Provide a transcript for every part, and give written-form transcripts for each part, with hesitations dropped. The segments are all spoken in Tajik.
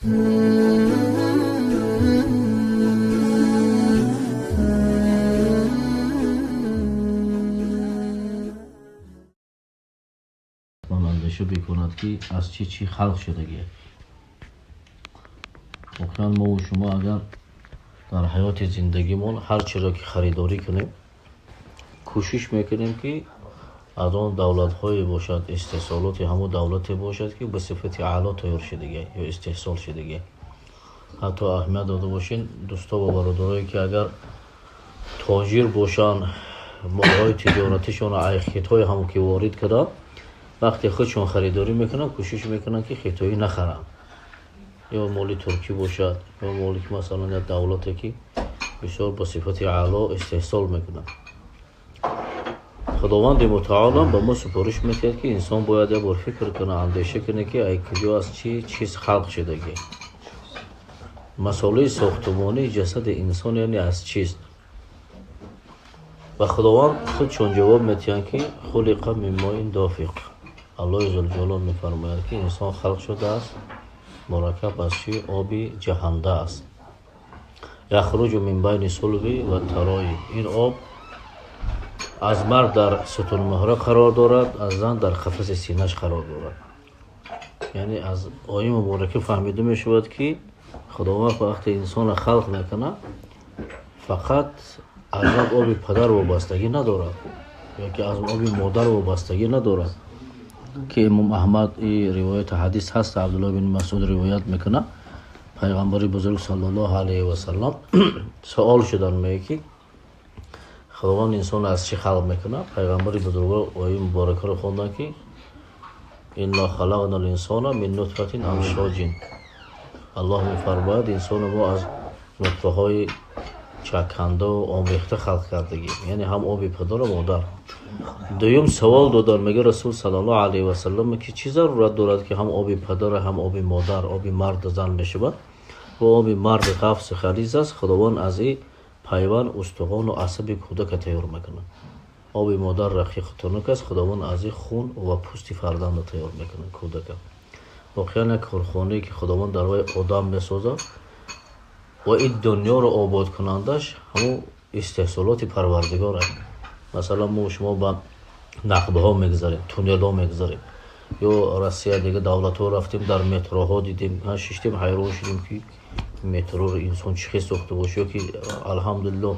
Ман андеша бикунад, ки аз чӣ чӣ халқ шудагӣ. Воқеан, мову шумо агар дар ҳаёти зиндагимон ҳар чиро ки харидорӣ кунем, кӯшиш мекунем, ки аз он давлатҳое бошад, истеҳсолоти ҳамон давлате бошад, ки ба сифати аъло тайёр шудагӣ ё истеҳсол шудагӣ. Ҳатто аҳамият дода бошед, дӯсто ва бародарое, ки агар тоҷир бошанд, молҳои тиҷоратишонро ай Хитой ҳам ки ворид карданд, вақте худшон харидорӣ мекунанд, кӯшиш мекунанд, ки хитоӣ нахаранд, ё моли туркӣ бошад, ё моли ки, масалан, як давлате ки бисёр ба сифати аъло истеҳсол мекунад. Худованди мутаолам ба мо супориш медиҳад, ки инсон бояд як бор фикр кунад, андеша кунад, ки ай куҷо, аз чӣ чиз халқ шудагӣ, масолаи сохтумонии ҷасади инсон, яъне аз чист. Ва Худованд худшон ҷавоб медиҳанд, ки خلق من ماء دافق. Аллоҳи зулҷалол мефармояд, ки инсон халқ шудааст мураккаб аз чӣ? Оби ҷаҳанда аст. يخرج من بين الصلب والترائب. Ин об аз мард дар сутунмуҳра қарор дорад, аз зан дар қафаси синаш қарор дорад. Яъне аз ояи муборака фаҳмида мешавад, ки Худованд вақте инсонро халқ мекунад, фақат аз як оби падар вобастагӣ надорад ёки аз оби модар вобастагӣ надорад, ки Имом Аҳмад и ривояти ҳадис ҳаст, Абдулло бин Масуд ривоят мекунад, пайғамбари бузург саллаллоҳу алайҳи васаллам савол шудан, мега, ки Худованд инсонро аз чӣ халқ мекунад? Пайғамбари бузургвор ояи муборакаро хонданд, ки إنا خلقنا الإنسان من نطفة أمشاج. Аллоҳ мефармояд, инсонро мо аз нутфаҳои чакандаву омехта халқ кардагим, яъне ҳам оби падару модар. Дуюм савол додан, мега, Расул саллаллоҳу алайҳи васаллам, ки чӣ зарурат дорад, ки ҳам оби падара, ҳам оби модар, оби марду зан мешавад? Ва оби марди ғафси ғализ аст, Худованд аз и пайванд устухону асаби кӯдака тайёр мекунад. Оби модар рақиқу тунук аст, Худованд аз и хун ва пӯсти фарзанда тайёр мекунад кӯдака. Воқеан, як корхонае, ки Худованд дар вай одам месозад ва ин дунёро ободкунандаш ҳамун истеҳсолоти Парвардигор аст. Масалан, мо шумо ба нақбҳо мегузарем, туннелҳо мегузарем, ё Россия, дигар давлатҳо рафтем, дар метроҳо дидем, шиштем, ҳайрон шудем, ки метроро инсон чӣ хел сохта бошад. Ё ки, алҳамдулилло,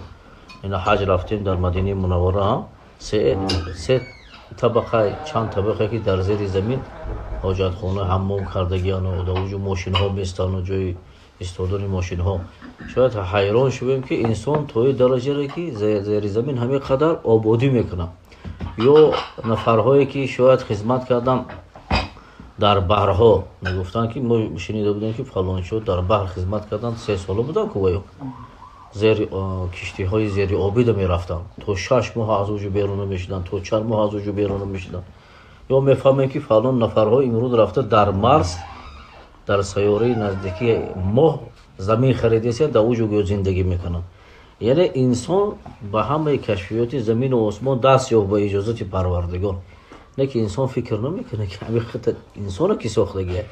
ина ҳаҷ рафтем, дар Мадинаи Мунаввара ҳам се табақа, чанд табақа, ки дар зери замин ҳоҷатхона, ҳаммом кардагиану дар уҷо мошинҳо местану ҷои истодани мошинҳо. Шояд ҳайрон шавем, ки инсон то ин дараҷаре, ки зери замин ҳамин қадар ободӣ мекунад. Ё нафарҳое, ки шояд хизмат кардан дар баҳрҳо, мегуфтанд, ки мо шунида будем, ки фалончиҳо дар баҳр хизмат кардан, 3 сола буданд, ку ваё зери киштиҳои зериобида мерафтанд, то 6 моҳ аз уҷо берун намешуданд, то чанд моҳ аз уҷо берун намешуданд. Ё мефаҳмем, ки фалон нафарҳо имрӯз рафта дар Марс, дар сайёраи наздикии Моҳ замин харидасиянд, дар уҷо гӯё зиндагӣ мекунанд. Яъне инсон ба ҳамаи кашфиёти замину осмон даст ёфт ба иҷозати Парвардигор. Не ки инсон фикр намекунад, ки ҳамин хита инсона ки сохтагия,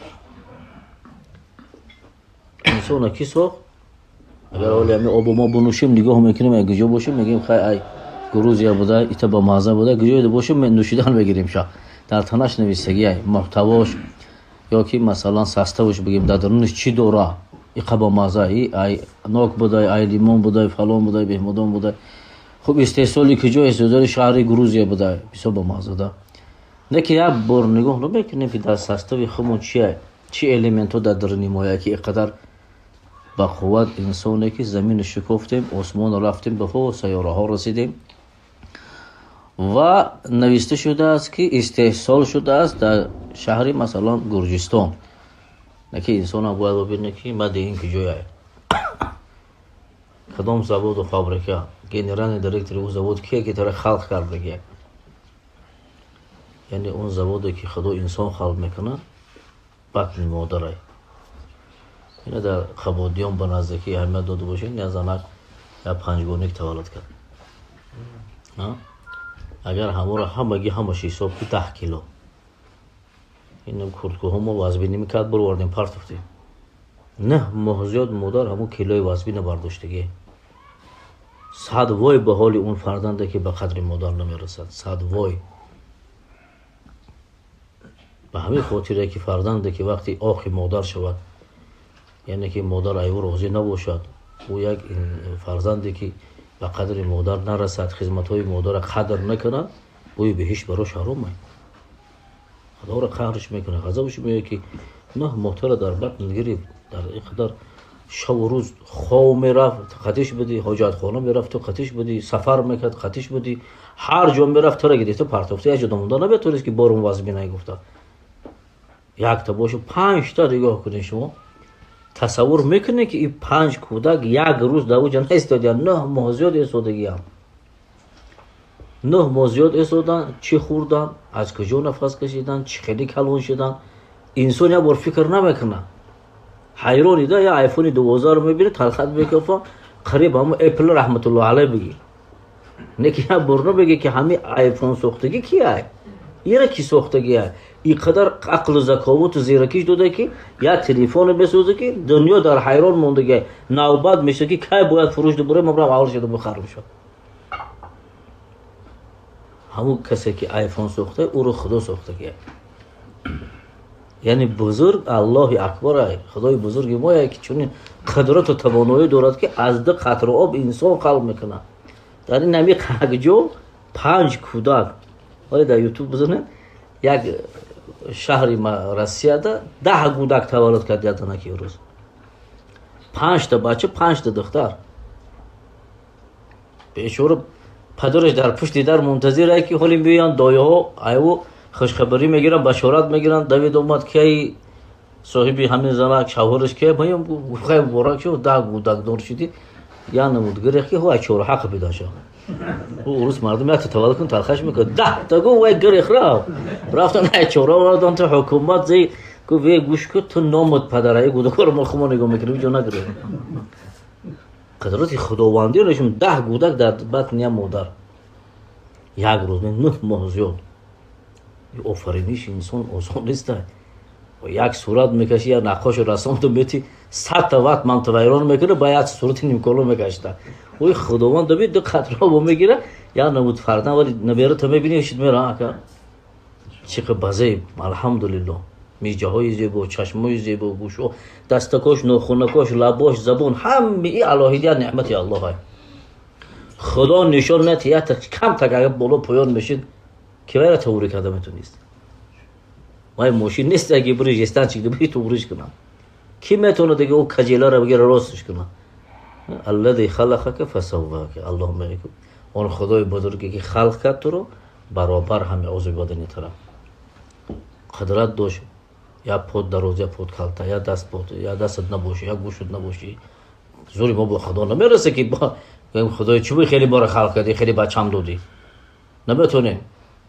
инсона ки сохт? Агар ҳоли ҳамин обу мо бинӯшем, нигоҳ мекунем, ай куҷо бошем, мегӯем, хай, ай Грузия буда, ита ба мазза буда, куҷое бошем, нӯшидан мегирем. Ша дар танаш нависагиай, муҳтавош ё ки, масалан, состав аш бигем, дар дарунаш чӣ дора, иқа ба мазза, и ай нок будай, ай лимон будай, фалон будай, беҳмудон будай. Хуб, истеҳсоли куҷо? Истеҳсоли шаҳри Грузия будай, бисёр ба мазза да. Не ки як бор нигоҳ намекунем, ки дар состав и худмон чия, чӣ элементҳо дар даруни моя, ки иқадар ба қувват инсоне, ки замину шукуфтем, осмонро рафтем, ба сайёраҳо расидем. Ва нависта шудааст, ки истеҳсол шудааст дар шаҳри, масалан, Гурҷистон. Не ки инсонам бояд бибинад, ки мади ин куҷоя, кадом заводу фабрика, генеральный директори ӯ завод кие, ки тара халқ кардагия. Яъне он заводе, ки Худо инсон халқ мекунад, батни модарай. Ина дар Қабодиён ба наздикӣ, аҳамият дода бошед, як занак як панҷгоник таваллуд кард. Агар ҳаморо ҳамагӣ ҳамаш ҳисоб ки 10 кило, ин курткаҳо мо вазбинӣ мекард, бировардем, партофтем. 9 моҳ зиёд модар ҳамун килои вазбина бардоштагӣ. Сад вой ба ҳоли он фарзанде, ки ба қадри модар намерасад, сад вой. Ба ҳамин хотире, ки фарзанде, ки вақти охи модар шавад, яъне ки модар ай ӯ розӣ набошад, ӯ як фарзанде, ки ба қадри модар нарасад, хизматҳои модарро қадр накунад, бӯи биҳишт барош ҳаром. Худоро қаҳрш мекунад, ғазабш меояд, ки 9 моҳ туро дар батн гирифт, дар ин қадар шаву рӯз хов мерафт, қатиш будӣ, ҳоҷатхона мерафт, ту қатиш будӣ, сафар мекард, қатиш будӣ, ҳар ҷо мерафт, тура гирифта партофта, як ҷо монда наметавонист, ки борум вазбинай гуфта. Якта бошу, панҷта нигоҳ кунед. Шумо тасаввур мекунед, ки ин панҷ кӯдак як рӯз дар уҷа наистодиянд? 9 моҳ зиёд истодагиям, 9 моҳ зиёд истоданд. Чӣ хӯрданд, аз куҷо нафас кашиданд, чӣ хеле калон шуданд? Инсон як бор фикр намекунад, ҳайрони да. Я Айфони 12-ро мебинӣ, талхат мекафа, қариб ҳамо Эпл раҳматуллоҳ алайҳ бигӣ. Не ки як бор набегӣ, ки ҳами Айфон сохтагӣ кияй, ира ки сохтагия, ин қадар ақлу заковату зиракиш дода, ки як телефоне бесоза, ки дунё дар ҳайрон мондагия, навбат меша, ки кай бояд фурӯш дубора ман барам аввал шуда бихарам шуд. Ҳамун касе, ки Айфон сохта, ӯро Худо сохтагия, яъне бузург Аллоҳи акбар ай, Худои бузурги мое, ки чунин қудрату тавоноӣ дорад, ки аз ду қатра об инсон халқ мекунад. Дар ин ҳами ҷо панҷ кӯдак. Вале дар Ютуб бизанед, як шаҳри Россияда 10 кӯдак таваллуд кард як занаки рӯз, панҷта бача, панҷта духтар. Бечора падараш дар пушти дар мунтазир, ки ҳоли меоянд дояҳо, айву хушхабарӣ мегиранд, башорат мегиранд. Давид омад, кай соҳиби ҳамин занак, шавҳараш ки маям, хай, муборак шуд, 10 кӯдакдор шудӣ. Я намуд гирех, ки ҳо чора ҳақ бидаша. Урус мардум якта таваллуд кун, талхаш мекунад, 10-та гу вай гирех рафт. Рафтан, ай чора овардан, ту ҳукумат зи гуфт: «Ве, гӯш кун, ту номуд падара, и кӯдакоро мо хумо нигоҳ мекунем, ҷо нагирем». Қудрати худовандӣ нишон: 10 кӯдак дар батни як модар як рӯз, 9 моҳ зиёд. Офариниши инсон осон нест. Як сурат мекаши, як наққошу рассомту мети, 100-та вақт ман вайрон мекуна, ба як сурати нимколо мекашта. Ой, Худованд доби ду қатра мегира, як намуд фарзанд. Вали набера та мебини, шид мера, ака, чӣ базеб, алҳамдулилло, миҷаҳои зебо, чашмои зебо, гӯшо, дастакош, нохунакош, лабош, забон, ҳамаи алоҳидия неъмати Аллоҳ. Худо нишон нати, якта камтак агар боло поён мешид, ки вайра туғрӣ карда метонист? Вай мошин нест, аги бури жестанчик бури туғриш кунам. Ки метавонад дига ӯ каҷеларо бигира, ростш кунад? Аллади халақака фасаввака. Аллоҳ мегӯяд: он Худои бузурге, ки халқ кард туро баробар, ҳами узви бадани тура қудрат дошт. Як под дароз, як под калта, як даст под, як дастат набошӣ, як гӯшат набошӣ, зури мо бо Худо намерасе, ки Худои чӣ хеле бора халқ кардӣ, хеле бачам додӣ? Наметонем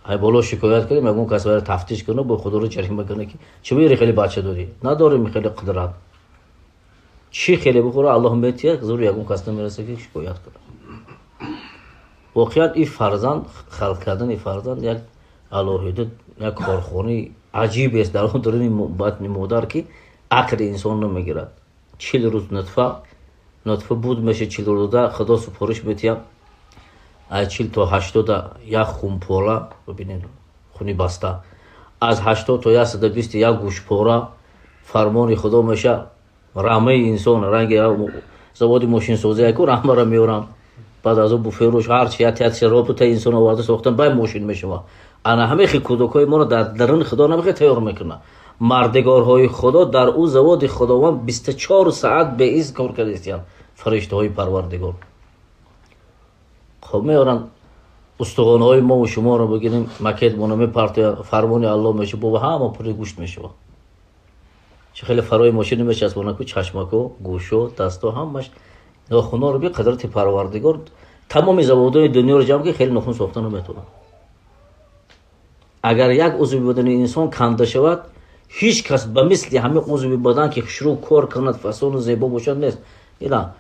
ай боло шикоят кардем, ягон кас вайро тафтиш куна, бо Худоро ҷарима куна, ки чӣ бери хеле бача додӣ. Надорем хеле қудрат. Чӣ хеле бихӯра, Аллоҳ метиҳад, зури ягон кас намерасе, ки шикоят кунад. Воқеан, ин фарзанд халқ кардани фарзанд як алоҳида як корхонаи аҷибест дар он даруни батни модар, ки ақли инсон намегирад. 40 рӯз нутфа буд меша, 40 рӯза Худо супориш метиҳад. Аз 40 то 80 як хунпора, бибинед, хуни баста, аз 80 то 120 як гӯшпора. Фармони Худо меша, рамаи инсон ранги заводи мошинсозӣ яку рамаро меорам, баъд аз о буферуш ҳарчи як робота инсон оварда сохтан, бай мошин мешава. Ана ҳамехи кӯдакҳои моро дар даруни Худо намехе тайёр мекунад. Мардигорҳои Худо дар ӯ заводи Худованд 24 саат беиз кор кардистиянд. Фариштаҳои Парвардигор хоб меоранд, устухонҳои мову шуморо бигирем, макет мона мепартоянд. Фармони Аллоҳ меша, бо ҳама пури гӯшт мешавад. Чӣ хеле фарои мошин мечаспонаку, чашмако, гӯшо, дасто, ҳамаш нохунҳоро би. Қудрати Парвардигор, тамоми заводҳои дунёро ҷамъ ки хеле нохун сохта наметавонад. Агар як узви бадани инсон канда шавад, ҳеҷ кас ба мисли ҳамин узви бадан, ки хушрӯ кор кунад, фасону зебо бошад, нест. Ина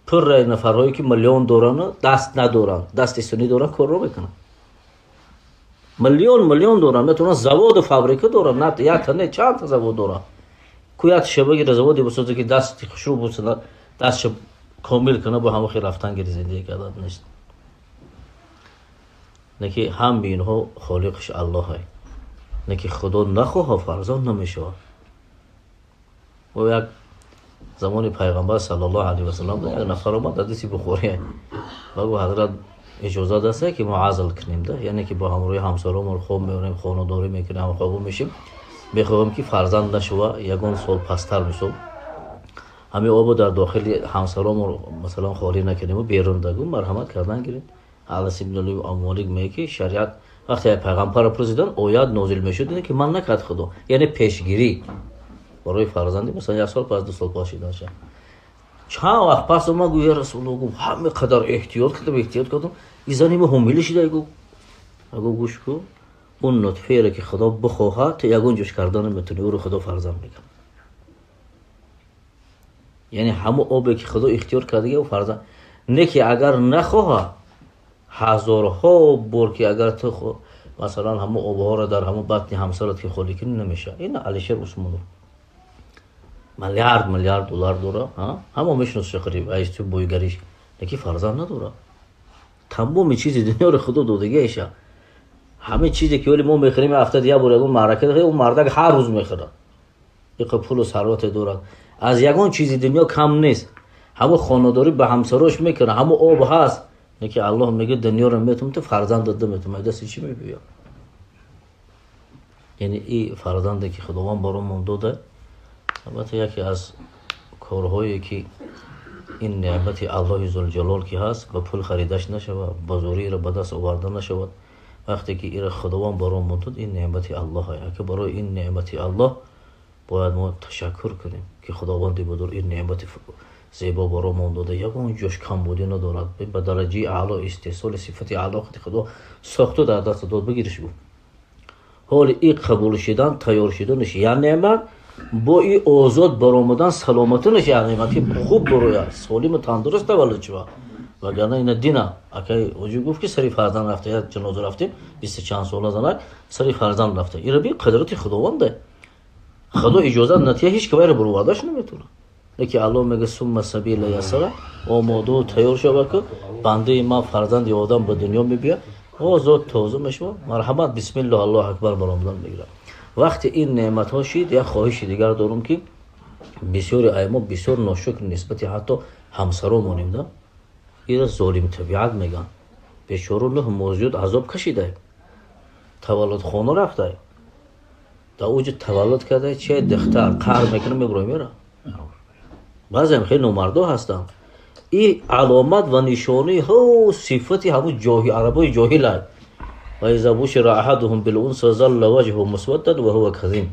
пурра нафарҳое, ки миллион дорану даст надоранд, дасти сунӣ доранд, корро мекунанд. Миллион миллион доранд, метавонанд заводу фабрика доранд, якта не, чандта завод доранд. Ку як шабаги заводи бисоза, ки дасти хушрӯ бусана, дастша комил кана, бо ҳама хел рафтан гири, зиндагӣ кардан нест. Не ки ҳами инҳо холиқш Аллоҳе, не ки Худо нахоҳа, фарзанд намешавад. О, як замони Пайғамбар саллаллоҳу алайҳи васаллам як нафар омад, ҳадиси Бухорӣ, ва гуфт: «Ҳазрат, иҷозат аст, ки мо азл кунем да, яъне ки бо ҳамроҳи ҳамсаромон хоб меорем, хонадорӣ мекунем, ҳамхобо мешим, мехоҳем, ки фарзанд нашава, ягон сол пасттар, мисол, ҳамин обо дар дохили ҳамсаромон, масалан, холӣ накунему берун дагу марҳамат кардан гирем». Анас ибн Молик мегӯяд, ки шариат вақте пайғамбарро пурсидан, оят нозил мешуд, ки ман накард Худо, яъне пешгирӣ барои фарзанди, масалан, як сол пас, 2 сол пас шиданша. Чанд вақт пас омад, гӯ: «Я Расулулло, гуфт, ҳаме қадар эҳтиёт кардам, эҳтиёт кардам, и зани ма ҳомила шида». Гуфт: «Гӯш ку, он нутферо, ки Худо бихоҳад, ту ягон ҷош карда наметавонӣ, ӯро Худо фарзанд мекунад». Яъне ҳамон обе, ки Худо ихтиёр кардага, ӯ фарзанд не, ки агар нахоҳад, ҳазорҳо бор ки агар ту, масалан, ҳамон обҳоро дар ҳамон батни ҳамсарат ки холӣ кунӣ, намешавад. Ин Алишер Усмонов миллиард миллиард доллар дора, ҳамо мешиносаша, қариб айсту бойгариш, лекин фарзанд надорад. Тамоми чизи дунёро Худо додагиаша. Ҳамин чизе, ки оли мо мехӯрем, ҳафтад як бор ягон маърака, ӯ мардак ҳар рӯз мехӯрад. Иқа пулу сарвате дорад, аз ягон чизи дунё кам нест, ҳамон хонадорӣ ба ҳамсарош мекунад, ҳамон об ҳаст, лекин Аллоҳ мегӯяд: «Дунёро метум, ту фарзанд дода метум, дасти чӣ мебиёд?» Яъне и фарзанде, ки Худованд баромон дода, албатта, яке аз корҳое, ки ин неъмати Аллоҳи зулҷалол ки ҳаст, ба пул харидаш нашавад, ба зӯриро ба даст оварда нашавад. Вақте ки ира Худованд баромон дод, ин неъмати Аллоҳ, ки барои ин неъмати Аллоҳ бояд мо ташаккур кунем, ки Худованди бузург ин неъмати зебо баромон дода, ягон ҷош камбудӣ надорад, ба дараҷаи аъло истеҳсоли сифати аъло Худо сохту дар даст дод, бигириш гуфт. Ҳоли и қабул шидан, тайёр шиданаш як неъмат, бо и озод баромадан, саломатинаш як неъмат, ки хуб барояд, солиму тандуруст таваллуд шавад. Вагарна ина дина акай оҷи гуфт, ки сари фарзанд рафта, як ҷаноза рафтем, бисту чанд сола занак сари фарзанд рафта. Ира би қудрати Худованде, Худо иҷозат натия, ҳеҷ ки вайро баровардаш наметавонад. Лекин Аллоҳ мега: «Сумма сабила ясара», омоду тайёр шава, ки бандаи ман, фарзанди одам, ба дунё мебиёд, озод, тоза мешавад, марҳамат, бисмиллоҳ, Аллоҳ акбар, баромадан мегирад. Вақте ин неъматҳо шид, як хоҳиши дигар дорум, ки бисёри аймо бисёр ношукр нисбати ҳатто ҳамсаро монем да. Ира золим табиат меган. Бечору 9 моҳ зиёд азоб кашидай, таваллудхона рафтай, дар уҷа таваллуд кардай, че духтар, қаҳр мекунам, мебурои, мера. Баъзеам хеле номардо ҳастанд. И аломат ва нишонаи ҳо сифати ҳамун ҷоҳи арабои ҷоҳилай. Ва иза бушира аҳадуҳум билунса залла ваҷҳу мусваддан ва ҳува казим.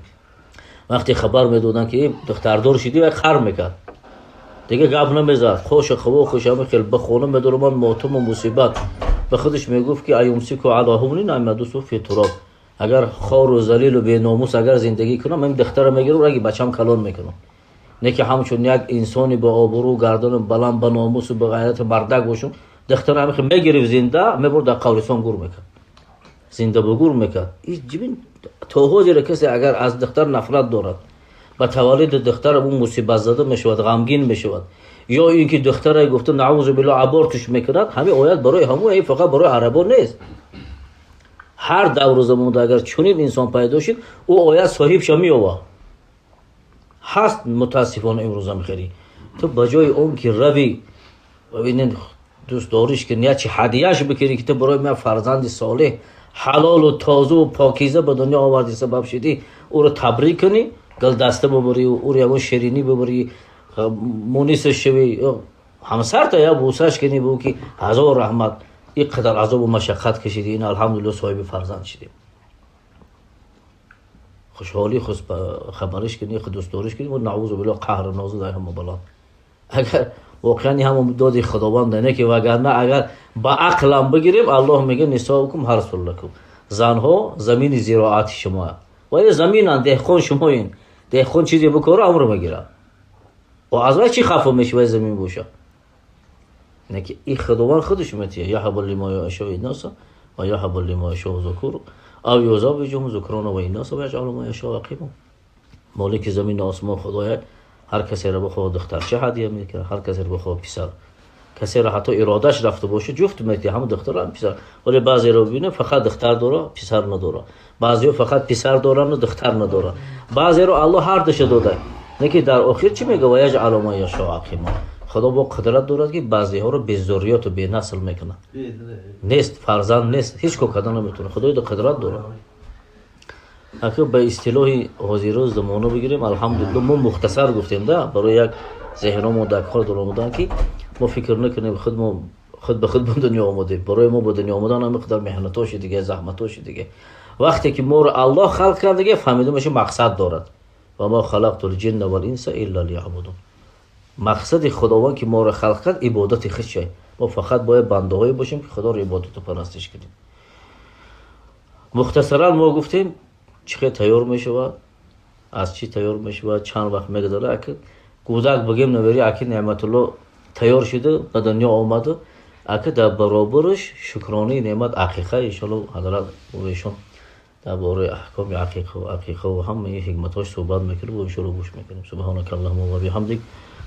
Вақте хабар медоданд, ки духтардор шидӣ, вай қар мекард, дига гап намезад, хоша хавохуш ҳама хел ба хона медоромад, мотаму мусибат. Ба худаш мегуфт, ки аюмсику ала ҳунин ам ядусу фи туроб. Агар хору залилу беномус агар зиндагӣ кунам, ин духтара мегирам, раги бачам калон мекунам, не ки ҳамчун як инсони ба обрӯ, гардану баланд, ба номусу ба ғайрати мардак бошум. Духтара ҳамихел мегирифт, зинда мебурд, дар қабристон гур мекард, зинда ба гур мекард. То ҳозира касе агар аз духтар нафрат дорад, ба таваллуди духтар ӯ мусибатзада мешавад, ғамгин мешавад, ё ин ки духтара гуфта, наъузу биллоҳ, абортуш мекунад. Ҳамин оят барои ҳамон, фақат барои арабо нест. Ҳар давру замонда агар чунин инсон пайдо шид, ӯ оят соҳибша меёвад. Ҳаст, мутаассифона, имрӯзам хеле. Ту ба ҷои он ки рави дӯстдориш кунӣ, ячи ҳадияш бикунӣ, ки ту барои ман фарзанди солеҳ, ҳалолу тозаву покиза ба дунё овардӣ, сабаб шидӣ, ӯро табрик кунӣ, гулдаста бубурӣ, ӯро ягон ширинӣ бубурӣ, мунисаш шавӣ, ҳамсарта я бӯсаш кунӣ, бу ки ҳазор раҳмат, ин қадар азобу машаққат кашидӣ, ин алҳамдулилло, соҳиби фарзанд шидем, хушҳолӣ хабариш кунӣ, дӯстдориш кунӣ. Наъузу биллоҳ, қаҳру нозу дар ҳама бало. Агар воқеан ҳамон доди Худованд не, ки вагарна агар ба ақлам бигирем, Аллоҳ мега: «Нисоукум ҳарсун лакум», занҳо замини зироати шумо ва заминанд, деҳқон шумоин. Деҳқон чизе бикора, амро мегирад. Аз вай чӣ хафа мешавад, замин боша? Не ки и Худованд худаш метия: яҳабу лима яшоу инаса ва яҳабу лима яшоу зукур ав юзаввиҷуҳум зукрона ва инаса ва яҷъалу ма яшоу ақима. Молики замин осмон худоя, ҳар касеро бихоҳад духтарча ҳадия мекунад, ҳар касеро бихоҳад писар. Касеро ҳатто иродаш рафта бошад, ҷуфт метиҳад, ҳам духтар ҳам писар. Вале баъзеро бибинем, фақат духтар дора, писар надора. Баъзеҳо фақат писар дорану духтар надора. Баъзеро Аллоҳ ҳар душа дода. Лекин дар охир чӣ мегӯяд? Ва яҷъалу ман яшоу ақима. Худо бо қудрат дорад, ки баъзеҳоро безурриёту бенасл мекунад. Нест, фарзанд нест, ҳеҷ кор карда наметавонад. Худои қудрат дорад. Ака, ба истилоҳи ҳозиру замона бигирем, алҳамдулилло, мо мухтасар гуфтем да, барои як зеҳномо дар кор даромадан, ки мо фикр накунем, худ мо худ ба худ ба дунё омадем. Барои мо ба дунё омадан ҳама қадар меҳнатоши дига, заҳматоши дига. Вақте ки моро Аллоҳ халқ кард, дига фаҳмида меша, мақсад дорад. Ва ма халақту лҷинна вал инса илла лиябудун. Мақсади Худованд, ки моро халқ кард, ибодати худшай. Мо фақат бояд бандаҳое бошем, ки Худоро ибодату парастиш кунем. Мухтасаран мо гуфтем, чӣ хел тайёр мешавад, аз чӣ тайёр мешавад, чанд вақт мегузарад. Аки кӯдак бигем, навери аки Неъматулло тайёр шуда ба дунё омаду, аки дар баробараш шукронаи неъмат ақиқа, иншоалло, ҳазрат эшон дар бораи аҳкоми ақиқаву ҳамаи ҳикматҳош суҳбат мекунем ва иншоалло гӯш мекунем. Субҳанака аллаҳума ва биҳамдик,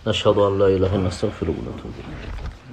нашҳаду ан ла илаҳа илла астағфирука ва атубу илайк.